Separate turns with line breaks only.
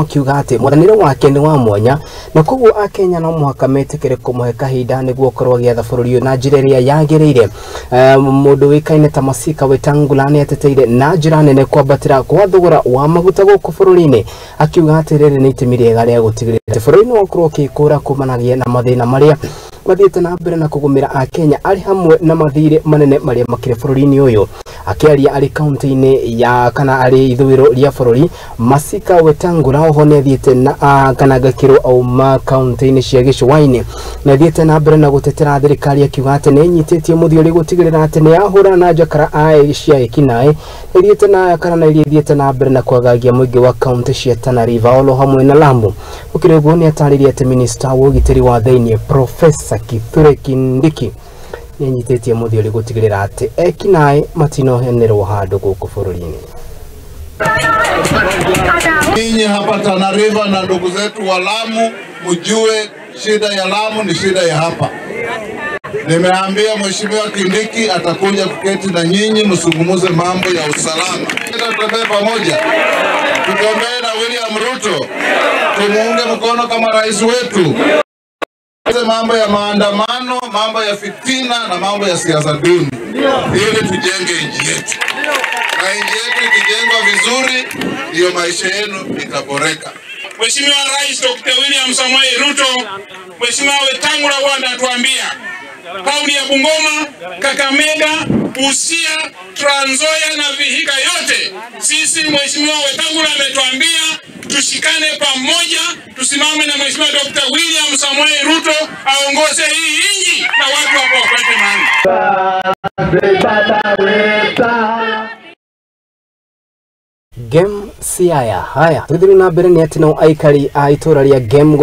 Akiuga atĩ mwathanĩre wake nĩ wa mwanya na koguo akenya no mũhaka metĩkĩre kũmũhe kahinda nĩguo akorwo agĩatha bũrũri ũyũ na njĩra ĩrĩa yagĩrĩire. Mũndũ wĩkaine ta Masika Wetangula nĩ ateteire na njĩra nene kwambatĩra kwa thogora wa maguta gũkũ bũrũri-inĩ, akiuga atĩ rĩrĩ nĩ itemi rĩega rĩa gũtigĩrĩra atĩ bũrũri nĩ wakorwo ũkĩkũra kumanagia na mathĩna marĩa mathiĩte na mbere na kũgũmĩra akenya arĩ hamwe na mathirĩ manene marĩa makĩrĩ bũrũri-inĩ ũyũ. Akĩaria arĩ kaunti-inĩ ya kana arĩ ithũĩro rĩa bũrũri, Masika Wetangula oho nĩ athiĩte na kana ngakĩrwo auma kaunti-inĩ cia gĩcũa-inĩ na athiĩte na mbere na gũtetera thirikari akiuga atĩ nĩ ĩnyitĩtie mũthiori gũtigĩrĩra atĩ nĩ yahũrana na njakara cia ekinaĩ ithiĩte na kana na iria ithiĩte na mbere na kwagagia mũingĩ wa kaunti cia Tana River olo hamwe na Lamu. Gũkĩrĩ ũguo nĩ atarĩria atĩ minista wa ũgitĩri wa thĩinĩ Profesa Kithure Kindiki nĩ anyitĩtie mũthiori gũtigĩrĩra atĩ ekinaĩ matinohenerwo handũ gũkũ bũrũri-inĩ.
Ninyi hapa Tana River na ndugu zetu wa Lamu, mjue shida ya Lamu ni shida ya hapa. Nimeambia Mheshimiwa Kindiki atakuja kuketi na nyinyi msungumuze mambo ya usalama. Tutembee pamoja, tutembee na William Ruto, tumuunge mkono kama rais wetu. Mambo ya maandamano, mambo ya fitina na mambo ya siasa duni, ili tujenge nchi yetu. Na nchi yetu ikijengwa vizuri, ndiyo maisha yenu itaboreka.
Mheshimiwa Rais Dr. William Samoei Ruto, Mheshimiwa Wetangula huwa anatuambia kaunti ya Bungoma, Kakamega, Busia, Trans Nzoia na Vihiga yote, sisi Mheshimiwa Wetangula ametuambia tushikane pamoja, tusimame na Mheshimiwa Dr. William Samoei Ruto aongoze hii nchi na watu hapo wapate maana.
Gem Siaya. Haya, tũgĩthiĩ na mbere nĩ atĩ no aikari a itũra rĩa Gem.